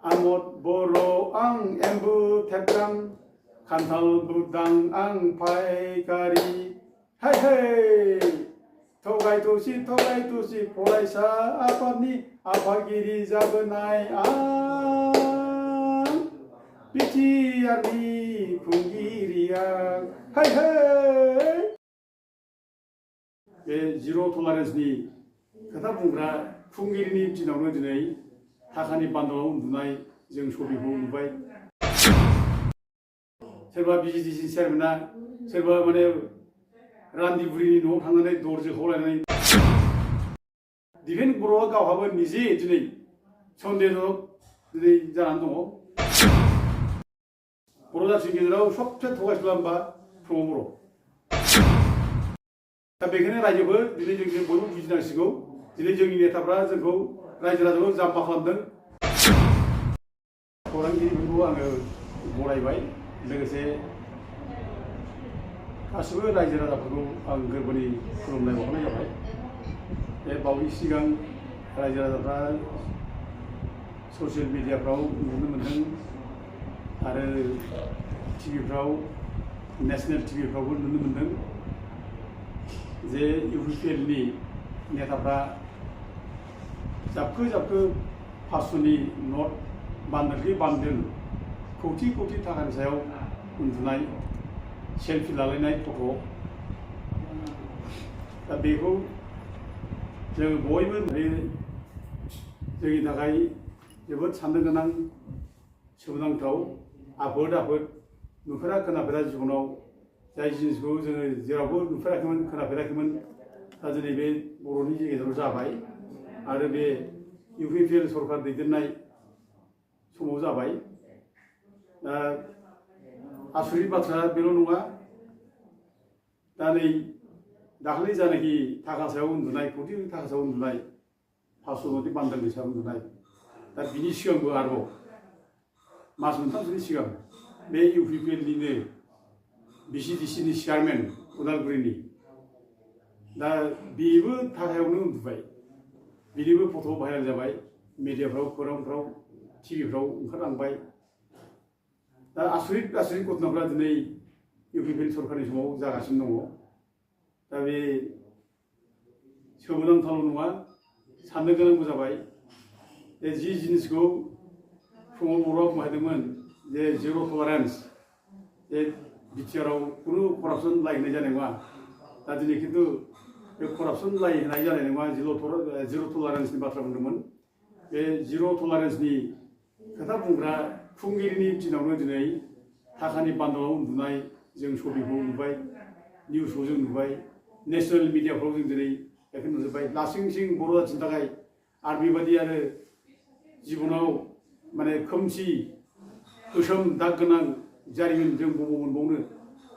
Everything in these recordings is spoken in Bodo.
आमद बर' आं एम्बु थेबगां खान्थाल बुदां आं फायखारि हाय हाय थगाय थसि फरायसा आफादनि आफादगिरि जाबोनाय आं बिटिआरनि खुंगिरिया हाय हाय बे जिर' टलारेन्सनि खोथा बुंग्रा खुंगिरिनि दिनावनो दिनै थाखानि बान्दोआव उन्दुनाय जों सबिखौ नुबाय। सोरबा बिजिडिसि चेयारमेना सोरबा माने रान्दि बुरिनि न'आव थांनानै दरजो खावलायनानै दिपेन बर'आ गावहाबो निजे दिनै सन्देहजनक दिनै जानानै दङ। बर' जाथिनि गेजेराव सबसे थगायसुला होनबा प्रमद बर'। दा बेखायनो रायजोफोर दिनै जों बयबो बुजिनांसिगौ दिनै जोंनि नेताफ्रा जोंखौ रायजो राजाखौ जाम्बा खालामदों। खौरांगिरिफोरखौ आङो बरायबाय लोगोसे गासिबो रायजो राजाफोरखौ आं गोरबोनि खुलुमनाय बावहरनाय जाबाय। बे बावैसो सिगां रायजो राजाफ्रा ससियेल मिडियाफ्राव नुनो मोन्दों आरो टिभिफ्राव नेशनेल टिभिफ्रावबो नुनो मोन्दों जे इउपिपिएलनि नेताफ्रा जाबखो 500नि नट बान्दोल कौटि थाखानि सायाव उन्दुनाय सेल्फि लालायनाय फट'। दा बेखौ जों बयबो जोंनि थाखाय जोबोद साननो गोनां सोमोनांथाव आफोद नुफेरा खोनाफेरा जिबनाव जाय जिनिसखौ जोङो जेरावबो नुफेराखैमोन खोनाफेराखैमोन दा दिनै बे बर'नि गेजेराव जाबाय आरो बे इउपिपिएल सरकार दैदेननाय समाव जाबाय। दा आसरित बाथ्रा बेल' नङा दा नै दाखालि जानाखि थाखा सायाव उन्दुनाय कौटि थाखा सायाव उन्दुनाय 500 नटि बान्दोलनि सायाव उन्दुनाय दा बिनि सिगांबो आरोबाव मास मोनथामसोनि सिगां बे इउपिपिएलनिनो बिसिडिसिनि चेयारमेन उदालगुरिनि दा बेबो थाखायावनो उन्दुबाय। बिनिबो फट' भाइरेल जाबाय मिडियाफ्राव खौरांफ्राव टिभिफ्राव ओंखारलांबाय। दा आसरित घटनाफ्रा दिनै इउपिपिएल सरकारनि समाव जागासिनो दङ। दा बे सोमोनांथावल' नङा साननो गोनांबो जाबाय। जि जिनिसखौ प्रमद बर'आ बुंहैदोंमोन जे जिर' टलारेन्स जे बिटिआरआव खुनु करापसन लाइ होनाय जानाय नङा। दा दिनै खिन्थु बे करापसन लाइ होनाय जानाय नङा जिर' टलारेन्सनि बाथ्रा बुंदोंमोन। बे जिर' टलारेन्सनि खोथा बुंग्रा खुंगिरिनि दिनावनो दिनै थाखानि बान्दोआव उन्दुनाय जों सबिखौ नुबाय, निउसखौ जों नुबाय, नेशनेल मिडियाफ्राव जों दिनै बेखौ नुजोब्बाय। लासिं बर' जाथिनि थाखाय आरो बेबायदि आरो जिबनाव माने खोमसि गोसोम दाग गोनां जारिमिन जों बबाव मोनबावनो।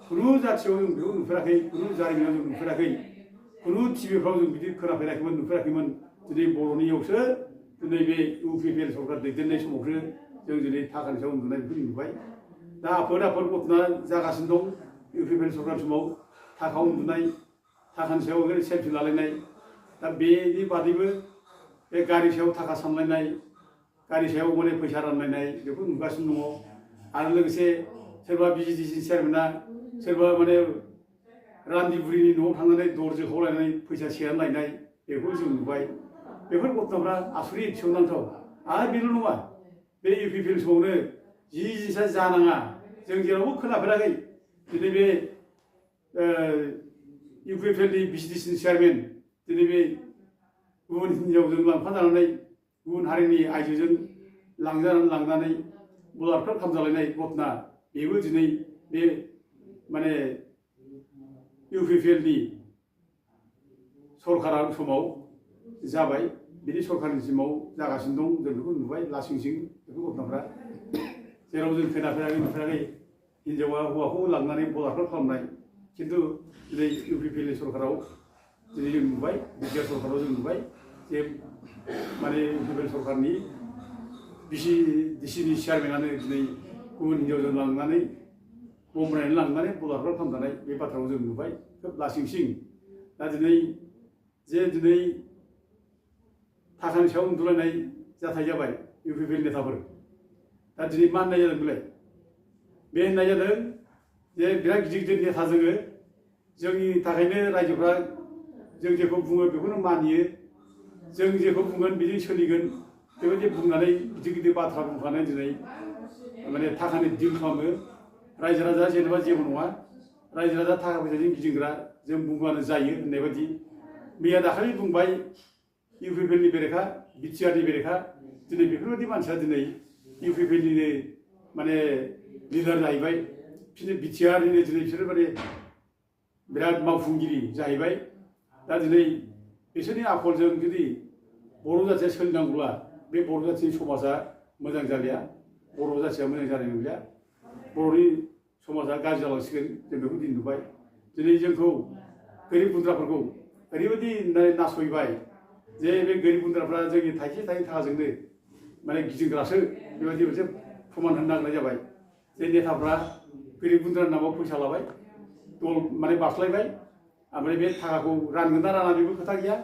खुनु जाथियाव जों बेखौ नुफेराखै, खुनु जारिमिनाव जों नुफेराखै, खुनु टिभिफ्राव जों बिदि खोनाफेराखैमोन नुफेराखैमोन। दिनै बर'नियावसो दिनै बे इउपिपिएल सरकार दैदेननाय समावसो जों दिनै थाखानि सायाव उन्दुनाय बेखौ नुबाय। दा आफोद घटना जागासिनो दं इउपिपिएल सरकार समाव थाखा उन्दुनाय, थाखानि सायाव ओरैनो सेल्फि लालायनाय। दा बेनि बादैबो बे गारि सायाव थाखा सानलायनाय, गारि सायाव माने फैसा रानलायनाय बेखौ नुगासिनो दङ। आरो लोगोसे सोरबा बिजिडिसि चेयारमेना सोरबा माने रान्दि बुरिनि न'आव थांनानै दरजो खावलायनानै फैसा सेनानै लायनाय बेखौ जों नुबाय। बेफोर घटनाफ्रा आसरित सोमोनांथाव। आरो बेल' नङा बे इउपिपिएल समावनो जि जिनिसा जानाङा जों जेरावबो खोनाफेराखै दिनै बे इउपिपिएलनि बिजिडिसिनि चेयारमेन दिनै बे गुबुन हिन्जावजों लांफाजानानै गुबुन हारिनि आइजोजों लांनानै बलात्कार खालामजालायनाय घटना बेबो दिनै बे माने इउपिपिएलनि सरकारा समाव जाबाय। बिनि सरकारनि सिमाव जागासिनो दं जों बेखौ नुबाय लासिं बेफोर घटनाफ्रा जेराव जों खोनाफेराखै नुफेराखै हिन्जावा हौवाखौ लांनानै बलात्कार खालामनाय। खिन्थु दिनै इउपिपिएलनि सरकाराव दिनै जों नुबाय, बिटिआर सरकाराव जों नुबाय जे माने इउपिपिएल सरकारनि बिसिडिसिनि चेयारमेनानो दिनै गुबुन हिन्जावजों लांनानै बमब्रायनानै लांनानै बलात्कार खालामजानाय बे बाथ्राखौ जों नुबाय खोब लासिं। दा दिनै थाखानि सायाव उन्दुलायनाय जाथाय जाबाय इउपिपिएल नेताफोर दा दिनै मा होननाय जादों बेलाय बे होननाय जादों जे बिराद गिदिर गिदिर नेता जोङो जोंनि थाखायनो रायजोफ्रा जों जेखौ बुङो बेखौनो मानियो जों जेखौ बुंगोन बिदिनो सोलिगोन बेबायदि बुंनानै गिदिर गिदिर बाथ्रा बुंखानाय दिनै माने थाखानि डिल खालामो रायजो राजा जेनेबा जेबो नङा रायजो राजा थाखा फैसाजों गिदिंग्रा जों बुंब्लानो जायो होननाय बायदि मैया दाखालि बुंबाय इउपिपिएलनि बेरेखा बिटिआरनि बेरेखा दिनै बेफोरबायदि मानसिया दिनै इउपिपिएलनिनो माने लिडार जाहैबाय बिटिआरनिनो दिनै बिसोरो माने बिराद मावफुंगिरि जाहैबाय दा दिनै बिसोरनि आखलजों जुदि बर' जाथिया सोलिनांगौब्ला बे बर' जाथिनि समाजा मोजां जालिया बर' जाथिया मोजां जानाय नंलिया बर'नि समाजा गाज्रि जालांसिगोन जों बेखौ दिन नुबाय दिनै जोंखौ गोरिब गुन्द्राफोरखौ ओरैबायदि नासयबाय जे बे गोरिब गुन्द्राफ्रा जोंनि थाइसे थाइनै थाखाजोंनो माने गिदिंग्रासो बेबायदि मोनसे प्रमान होनो नागिरनाय जाबाय जे नेताफ्रा गोरिब गुन्द्रानि नामाव फैसा लाबाय दल माने बास्लायबाय ओमफ्राय बे थाखाखौ रानगोन ना राना बेबो खोथा गैया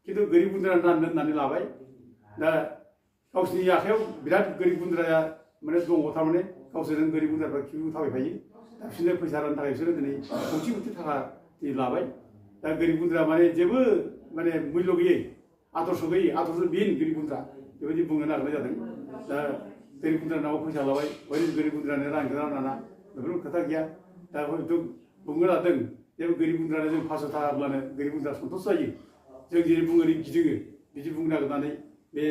खिन्थु गोरिब गुन्द्रानो राननो होननानै लाबाय दा गावसिनि आखायाव बिराद गोरिब गुन्द्राया माने दङ थारमाने गावसोरजों गोरिब गुन्द्राफ्रा खिबु थाबायफायो दा बिसोरनो फैसा राननो थाखाय बिसोरो दिनै खौथि खौथि थाखा लाबाय दा गोरिब गुन्द्रा माने जेबो माने मुल्य गैयै आदर्श गैयै आदर्श बिन गोरिब गुन्द्रा बेबायदि बुंनो नागिरनाय जादों दा गोरिब गुन्द्रानि नामाव फैसा लाबाय बयबो गोरिब गुन्द्रानो रानगोन ना राना बेफोर खोथा गैया दा हयथ' बुंनो लादों जे गोरिब गुन्द्रानो जों 500 थाखाब्लानो गोरिब गुन्द्रा सन्थस जायो जों जेरै बुङो ओरै गिदिङो बिदि बुंनो नागिरनानै बे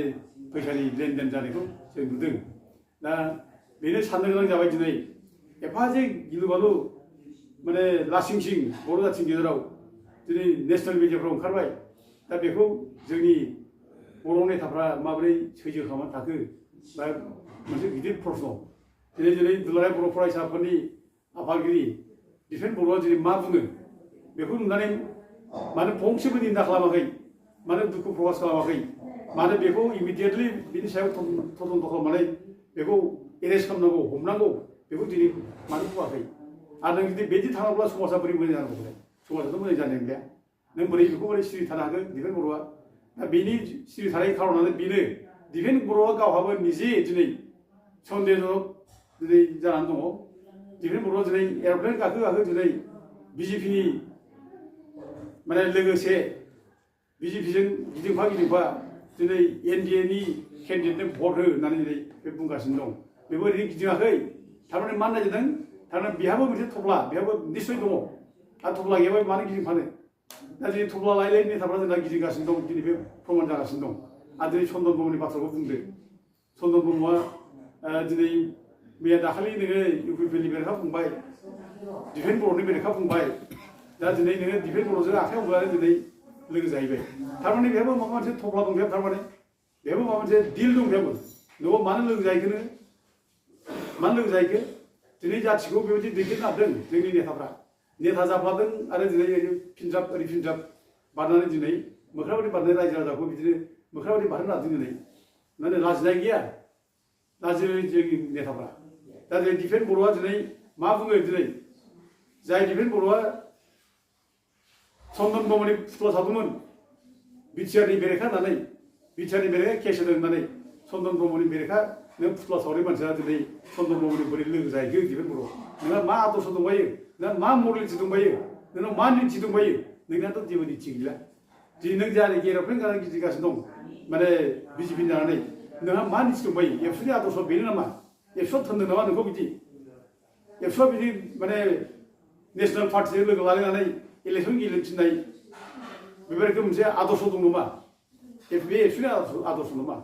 फैसानि लेनदेन जानायखौ जों नुदों दा बेनो साननो गोनां जाबाय दिनै एफा जे गिलु बालु माने लासिंसिं बर' जाथिनि गेजेराव दिनै नेसनेल मिडियाफ्राव ओंखारबाय दा बेखौ जोंनि बर' नेताफ्रा माबोरै सैज्य खालामनानै थाखो बा मोनसे गिदिर प्रश्न दिनै दुलाराय बर' फरायसाफोरनि आफादगिरि दिफेन बर'आ दिनै मा बुङो बेखौ नुनानै मानो फंसेबो निन्दा खालामाखै मानो दुखु प्रकास खालामाखै मानो बेखौ इमिडियेटलि बिनि सायाव तदन्त खालामनानै बेखौ एरेस्ट खालामनांगौ हमनांगौ बेखौ दिनै मानो बुङाखै आरो नों जुदि बिदि थाङाब्ला समाजा बोरै मोजां जानांगौ समाजाथ' मोजां जानाय नंलिया नों बोरै बेखौ बोरै सिरि थानो हागोन दिफेन बर'आ दा बेनि सिरि थानाय खारनानो बेनो दिफेन बर'आ गावहाबो निजे दिनै सन्देहजनक दिनै जानानै दङ दिफेन बर'आ दिनै एर'प्लेन गाखो दिनै बिजेपिनि माने लोगोसे बिजेपिजों गिदिंफा दिनै एनडिएनि केन्डिडेटनो भट हो होननानै दिनै बे बुंगासिनो दं बेबो ओरैनो गिदिङाखै थारमाने मा होननाय जादों थारमाने बेहाबो मोनसे थफ्ला बेहाबो निस्सय दङ आरो थफ्ला गैयाबा मानो गिदिंफानो दा दिनै थफ्ला लायै नेताफ्रा जोंना गिदिंगासिनो दं दिनै बे प्रमान जागासिनो दं आरो दिनै चन्दन ब्रह्मनि बाथ्राखौ बुंदो चन्दन ब्रह्मआ दिनै मैया दाखालि नोङो इउपिपिएलनि बेरेखा बुंबाय दिफेन बर'नि बेरेखा बुंबाय दा दिनै नोङो दिफेन बर'जों आखाइ हमलायनानै दिनै लोगो जाहैबाय थारमाने बेहाबो माबा मोनसे थफ्ला दं बेहाबो थारमाने बेहाबो माबा मोनसे डिल दं बेहाबो न'आव मानो लोगो जाहैखो मानो लोगो जाहैखो दिनै जाथिखौ बेबायदि दैदेननो हादों जोंनि नेताफ्रा नेता जाफ्लादों आरो दिनै ओरै फिनजाब बारनानै दिनै मोख्राबारि बारनाय रायजो राजाखौ बिदिनो मोख्राबारि बारनो हादों दिनै माने लाजिनाय गैया लाजियो जोंनि नेताफ्रा दा दिनै दिफेन बर'आ दिनै मा बुङो दिनै जाय दिफेन बर'आ चन्दन ब्रह्मनि फुथुला सावदोंमोन बिटिआरनि बेरेखा होननानै बिटिआरनि बेरेखा केस होदों होननानै चन्दन ब्रह्मनि बेरेखा नों फुथुला सावनाय मानसिया दिनै चन्दन ब्रह्मनि बोरै लोगो जाहैखो दिफेन बर' नोंहा मा आदर्श दंबायो नोंहा मा मरेलिटि दंबायो नोंनाव मा निथि दंबायो नोंनाथ' जेबो निथि गैला दिनै नों जायनाखि एर'प्लेन गानानै गिदिंगासिनो दं माने बिजेपि जानानै नोंहा मा निथि दंबायो एबसुनि आदर्श बेनो नामा एबसुआ थोनदों नामा नोंखौ बिदि एबसुआ बिदि माने नेसनेल पार्टिजों लोगो लालायनानै इलेक्सन गेलेफिननाय बेबायदि मोनसे आदर्श दं नामा बे एबसुनि आदर्श नामा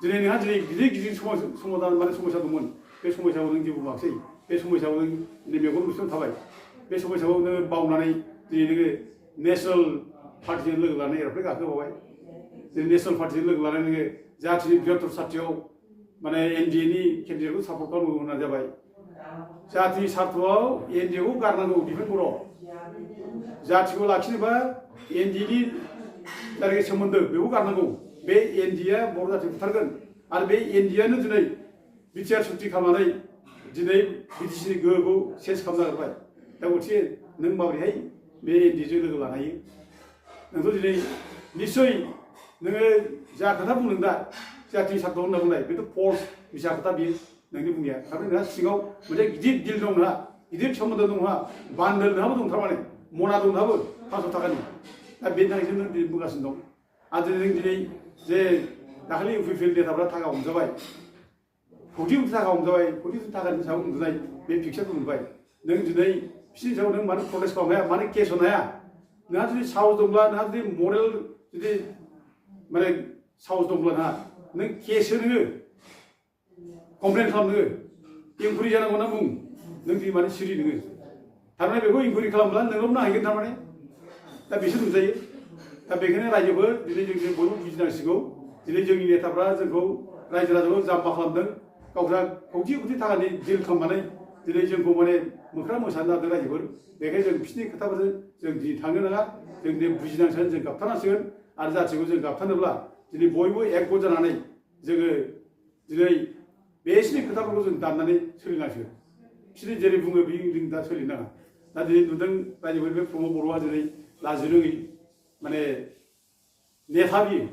दिनै नोंहा दिनै गिदिर समाधान माने समस्या दंमोन बे समस्याखौ नों जेबो बुङाखै बे समस्याखौ नों दिनै मेगन मुसेयाव थाबाय बे समस्याखौ नोङो बावनानै दिनै नोङो नेसनेल पार्टिजों लोगो लानानै एर'प्लेन गाखोबावबाय दिनै नेसनेल पार्टिजों लोगो लानानै नोङो जाथिनि बृहत्तर सार्टियाव माने एनडिएनि केन्डिडेटखौ सापर्ट खालामनांगौ होनना जाबाय जातिनि सार्थआव एनडिएखौ गारनांगौ दिफेन बर' जातिखौ लाखिनोबा एनडिएनि जायनाखि सोमोन्दो बेखौ गारनांगौ बे एनडिएआ बर' जाथिखौ बुथारगोन आरो बे एनडिएआनो दिनै बिटिआर सुक्ति खालामनानै दिनै बिटिसिनि गोहोखौ सेस खालामनो नागिरबाय दा गथिखे नों माबोरैहाय बे एनडिएजों लोगो लानो हायो नोंथ' दिनै निस्सय नोङो जा खोथा बुंदों दा जाथि सार्थ होनना बुंनाय बेथ' फल्स मिसा खोथा बियो नोंनि बुंनाया थारमाने नोंहा सिङाव मोनसे गिदिर दिल दं नोंहा गिदिर सोमोन्दो दं नोंहा बान्दोल नोंहाबो दं थारमाने मना दं नोंहाबो 500 थाखानि दा बेनि थाखायसो नों दिनै बुंगासिनो दं आरो जों दिनै जे दाखालि इउपिपिएल नेताफ्रा थाखा हमजाबाय 40 थाखा हमजाबाय 40 थाखानि सायाव उन्दुनाय बे पिक्सारखौ नुबाय नों दिनै बिसोरनि सायाव नों मानो प्रटेस्ट खालामनो हाया मानो केस होनो हाया नोंहा जुदि साहस दंब्ला नोंहा जुदि मरेल जुदि माने साहस दंब्ला नों केस होनो कमप्लेन खालामनो इनकुवारि जानांगौ होनना बुं नों दिनै माने सिरि नोङो थारमाने बेखौ इनकुवारि खालामब्ला नोंनाव नायहैगोन थारमाने दा बिसोर नुजायो दा बेखायनो रायजोफोर दिनै जों बयबो बुजिनांसिगौ दिनै जोंनि नेताफ्रा जोंखौ रायजो राजाखौ जाम्बा खालामदों गावस्रा खौथि खौथि थाखानि डिल खालामनानै दिनै जोंखौ माने मोख्रा मोसानो नागिरदों रायजोफोर बेखायनो जों बिसोरनि खोथाफोरजों जों दिनै थांनो नाङा जों दिनै बुजिनांसिगोन जों गाबथानांसिगोन आरो जाथिखौ जों गाबथानोब्ला दिनै बयबो एकगत जानानै जोङो दिनै बिसोरनि खोथाफोरखौ जों दाननानै सोलिनांसिगोन बिसोर जेरै बुङो बे जों दा सोलिनाङा दा दिनै नुदों रायजोफोर बे प्रमद बर'आ दिनै लाजि रोङै माने नेता बियो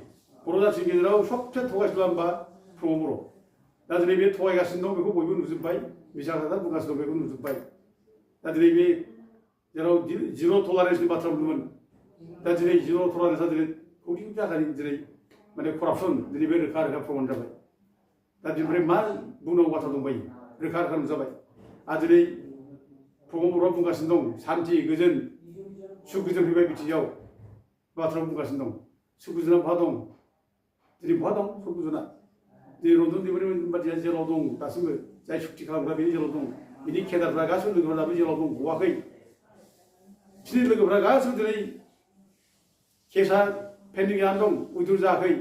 बर' जाथिनि गेजेराव सबसे थगायसुला होनबा प्रमद बर' दा दिनै बे थगायगासिनो दं बेखौ बयबो नुजोब्बाय बिसार हाजार बुंगासिनो दं बेखौ नुजोब्बाय दा दिनै बे जेराव जिर' टलारेन्सनि बाथ्रा बुंदोंमोन दा दिनै जिर' टलारेन्सआ दिनै खौथि थाखानि दिनै माने करापसन दिनै बे रोखा रोखा प्रमान जाबाय दा दिनैफ्राय मा बुंनांगौ बाथ्रा दंबायो रोखा रोखा नुजाबाय आरो दिनै प्रमद बर'आ बुंगासिनो दं सान्थि गोजोन सुख गोजोन फैबाय बिटिसिआव बाथ्रा बुंगासिनो दं सुख गोजोना बहा दं दिनै बहा दं सुख गोजोना दिनै रन्जन दैमारिमोन बादिया जेलाव दं दासिमबो जाय सुक्ति खालामग्रा बेनि जेलाव दं बिनि केदारफ्रा गासिबो लोगोफ्रा दाबो जेलाव दं गवाखै बिसोरनि लोगोफ्रा गासिबो दिनै केसा पेन्डिं जानानै दं उइद्र जायाखै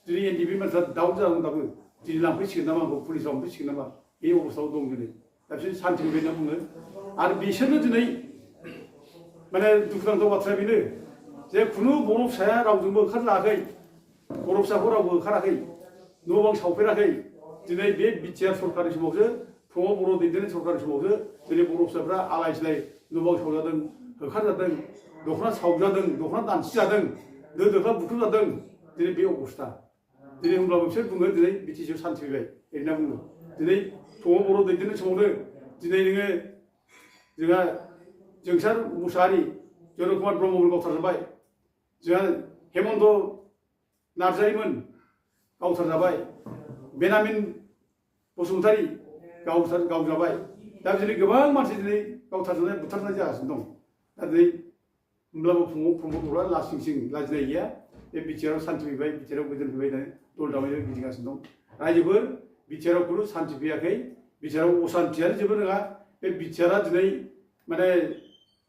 दिनै एनडिपि मानसिफ्रा दाउट जादों दाबो दिनै लांफैसिगोन नामा आंखौ पुलिसाव लांफैसिगोन नामा बे अबस्थायाव दं दिनै दा बिसोर सान्थि होबाय होनना बुङो आरो बिसोरनो दिनै माने दुखुनांथाव बाथ्राया बेनो जे खुनु बर' फिसाया रावजोंबो ओंखारलायाखै बर' फिसाखौ रावबो ओंखाराखै न' बां सावफेराखै दिनै बे बिटिआर सरकारनि समावसो प्रमद बर' दैदेननाय सरकारनि समावसो दिनै बर' फिसाफ्रा आलाय सिलाय न' बां सावजादों होखारजादों दख'ना सावजादों दख'ना दानसि जादों दो दोख्ला बुख्रुबजादों दिनै बे अबस्था दिनै होनब्लाबो बिसोर बुङो दिनै बिटिसिआव सान्थि फैबाय ओरैना बुङो दिनै प्रमद बर' दैदेननाय समावनो दिनै नोङो जोंहा जोंसार मुसाहारि जयन्त कुमार ब्रह्ममोन गावथारजाबाय जोंहा हेमन्त नार्जारिमोन गावथारजाबाय बेनामिन बसुमतारी गावजाबाय दा दिनै गोबां मानसि दिनै गावथारजानाय बुथारनाय जागासिनो दं दा दिनै होमब्लाबो प्रमद बर'आ लासिंसिं लाजिनाय गैया बे बिटिआराव सान्थि फैबाय बिटिआराव गोजोन फैबाय होननानै दल दामै गिदिंगासिनो दं रायजोफोर बिटिआराव खुनु सान्थि फैयाखै बिटिआराव असान्थियानो जेबो नङा बे बिटिआरआ दिनै माने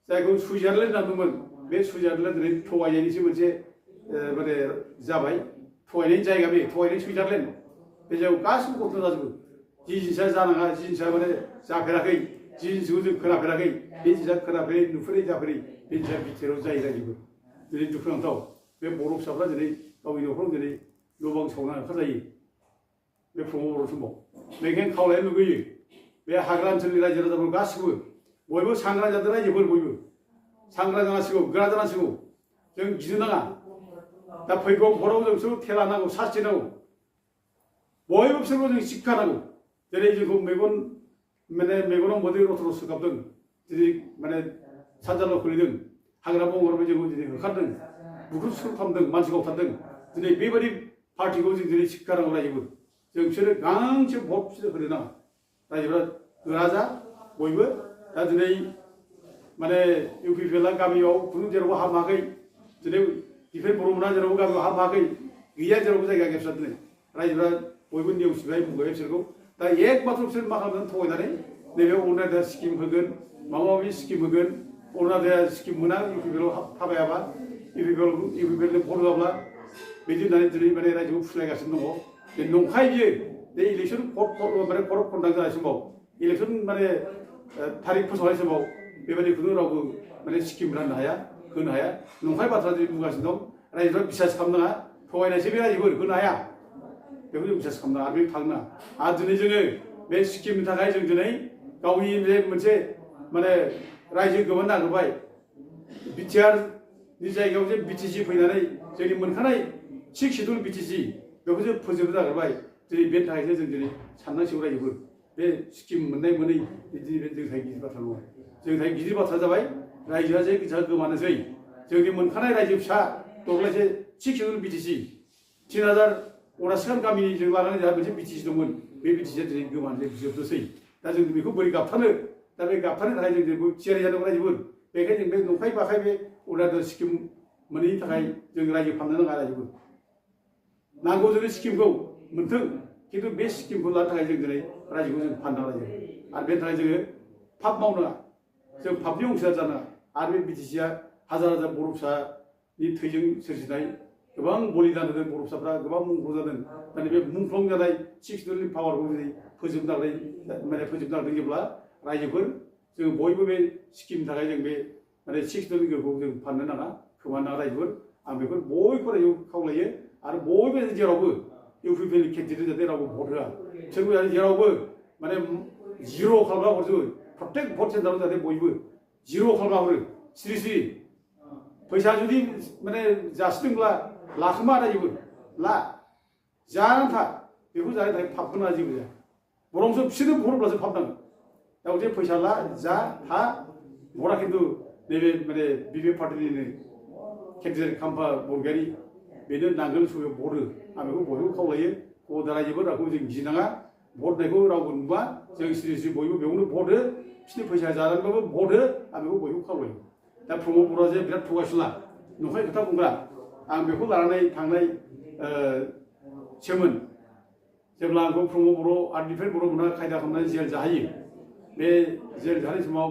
जायखौ सुइजारलेण्ड होनना बुंदोंमोन बे सुइजारलेण्डआ दिनै थगायनायनिसो मोनसे माने जाबाय थगायनायनि जायगा बे थगायनायनि सुइजारलेण्ड बे जायगायाव गासिबो घटना जाजोबो जि जिनिसा जानाङा जि जिनिसा माने जाफेराखै जि जिनिसखौ जों खोनाफेराखै बे जिनिसा खोनाफेरै नुफेरै जाफेरै बे जिनिसा बिटिआराव जायो रायजोफोर दिनै दुखुनांथाव बे बर' फिसाफ्रा दिनै गावनि न'खराव दिनै न' बां सावना ओंखारजायो बे प्रमद बर' समाव बेखायनो खावलायनो लुगैयो बे हाग्रा ओनसोलनि रायजो राजाफोर गासिबो बयबो सांग्रां जादों रायजोफोर बयबो सांग्रां जानांसिगौ गोरा जानांसिगौ जों गिनो नाङा दा फैगौ भटआव जोंसो थेला नांगौ सास्ति नांगौ बयबो बिसोरखौ जों शिक्षा नांगौ जेरै जोंखौ मेगन माने मेगनाव मोदै रथर सोगाबदों दिनै माने सानजालाव खोलैदों हाग्रा बंग्राबो जोंखौ दिनै होखारदों बुख्रुब सुख्रुब खालामदों मानसि गावथारदों दिनै बेबायदि पार्टिखौ जों दिनै शिक्षा नांगौ रायजोफोर जों बिसोरो गांसे भट बिसोर होनो नाङा रायजोफ्रा गोरा जा बयबो दा दिनै माने इउपिपिएलआ गामियाव खुनु जेरावबो हाबाखै दिनै दिफेन बर'मोना जेरावबो गामियाव हाबाखै गैया जेरावबो जायगा गैया दिनै रायजोफ्रा बयबो नेवसिबाय बुंबाय बिसोरखौ दा एक माथ्र बिसोर मा खालामदों थगायनानै नैबे अरुणादया स्किम होगोन माबा माबि स्किम होगोन अरुणादया स्किम मोना इउपिपिएलआव थाबायाबा इउपिपिएलनि भट होआब्ला बिदि होननानै दिनै माने रायजोखौ फुस्लायगासिनो दङ बे नंखाय बियो बे इलेक्सन माने करप कन्डाक्ट जानाय समाव इलेक्सन माने थारिख फोसावनाय समाव बेबायदि खुनु रावबो माने स्किम राननो हाया होनो हाया नंखाय बाथ्रा दिनै बुंगासिनो दं रायजोफ्रा बिसास खालामनाङा थगायनायसो बे रायजोफोर होनो हाया बेखौ जों बिसास खालामनाङा आरो बे थांनाङा आरो दिनै जोङो बे स्किमनि थाखाय जों दिनै गावनि बे मोनसे माने रायजो गोबां नागिरबाय बिटिआरनि जायगायाव जे बिटिसि फैनानै जोंनि मोनखानाय 6 सिडुल बिटिसि बेखौ जों फोजोबनो नागिरबाय दिनै बेनि थाखायसो जों दिनै साननांसिगौ रायजोफोर बे स्किम मोननाय मोनै बिदि बे जोंनि थाखाय गिदिर बाथ्रा नङा जोंनि थाखाय गिदिर बाथ्रा जाबाय रायजोआ जे गोमानोसै जोंनि मोनखानाय रायजो फिसा दब्लायसे 6 शेड्युल बिटिसि 3000 गामिनि जों लानानै जोंहा मोनसे बिटिसि दंमोन बे बिटिसिया दिनै गोमानो जोबनोसै दा जों बेखौ बोरै गाबथानो दा बे गाबथानो थाखाय जों बेखौ थियारि जानांगौ रायजोफोर बेखायनो जों बे नंखाय बाखाय बे अरुणाचल स्किम मोनैनि थाखाय जों रायजो खालामनो नाङा रायजोफोर नांगौ जोंनि स्किमखौ मोनथों खिन्थु बे स्किमखौ लानो थाखाय जों दिनै रायजोखौ जों फानना रायजो आरो बेनि थाखाय जोङो पाप मावनाङा जों पापनि अंशिदार जानाङा आरो बे बिटिसिया हाजार हाजार बर' फिसानि थैजों सोरजिनाय गोबां बलिदान होदों बर' फिसाफ्रा गोबां मुंख्लं जादों माने बे मुंख्लं जानाय 6 शेड्युलनि पावारखौ दिनै फोजोबनो नागिरदों जेब्ला रायजोफोर जों बयबो बे स्किमनि थाखाय जों बे माने 6 शेड्युलनि गोहोखौ जों फाननो नाङा खोमानो नाङा रायजोफोर आं बेफोर बयबो रायजोआव खावलायो आरो बयबो जेरावबो इउपिपिएलनि केन्डिडेट जाहाथे रावबो भट होआ बिसोरबो जेरावबो माने जिर' खालामना हरजोबो प्रत्येक भट सेन्टाराव जाहाथे बयबो जिर' खालामना हरो सिरि फैसा जुदि माने जासिदोंब्ला लाखोमा रायजोफोर ला जानानै था बेखौ जानो थाखाय पाप गोनाङा जेबो जाया बरंसो बिसोरनो भट होब्लासो पाप नाङो दा जे फैसा ला जा था भटआ खिन्थु नैबे माने बिपि पार्टिनिनो केन्डिडेट खाम्फा बरगयारि बेनो नांगोल सुबैयाव भट हो आं बेखौ बयबो खावलायो गदा रायजोफोर रावखौ जों गिनाङा भट होनायखौ रावबो नुबा जों सिरि बयबो बेयावनो भट हो बिसोरनि फैसा जानानैबाबो भट हो आं बेखौ बयबो खावलायो दा प्रमद बर'आ जे बिराद थगायसुला नंखाय खोथा बुंग्रा आं बेखौ लानानै थांनाय सेमोन जेब्ला आंखौ प्रमद बर' आरो दिफेन बर' मोनहा खायदा खालामनानै जेल जाहैयो बे जेल जानाय समाव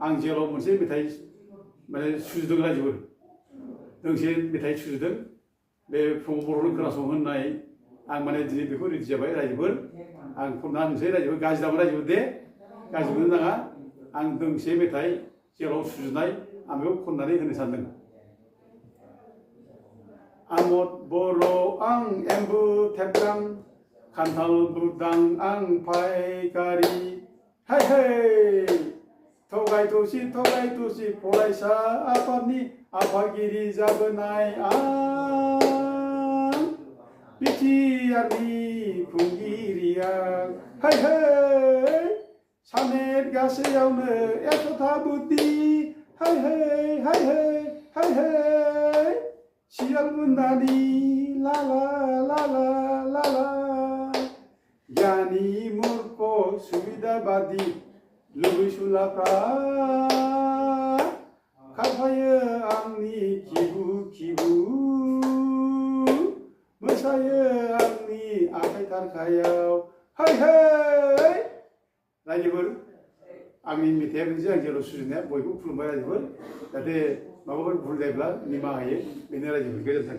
आं जेलाव मोनसे मेथाइ माने सुजुदों रायजोफोर दोंसे मेथाइ सुजुदों बे प्रमद बर'नो खोनासं होननाय आं माने दिनै बेखौ रेडि जाबाय रायजोफोर आं खनना होनोसै रायजोफोर गाज्रि दामोन रायजोफोर दे गाज्रि मोननो नाङा आं दोंसे मेथाइ जेलाव सुजुनाय आं बेखौ खननानै होनो सानदों आमद बर' आं एम्बु थेबगां खान्थाल बुदां आं फायखारि हाय थगाय थसि फरायसा आफादनि आफादगिरि जाबोनाय आं बिटिआरनि खुंगिरिया हाय सामेत गासैयावनो 100था बुद्धि हाय सियाल बुन्दानि लाला गियानि मूर्ख सुबिदाबादि लुबैसुलाफ्रा खारफायो आंनि खिबु मोसायो आंनि आखाइ थारखायाव हाय रायजोफोर आंनि मेथाइया बिदिनो आं जेराव सुजुनाया बयबो खुलुमबाय रायजोफोर जाहाथे माबाफोर भुल जायोब्ला निमाहा होयो बेनो रायजोफोर गोजोन्थों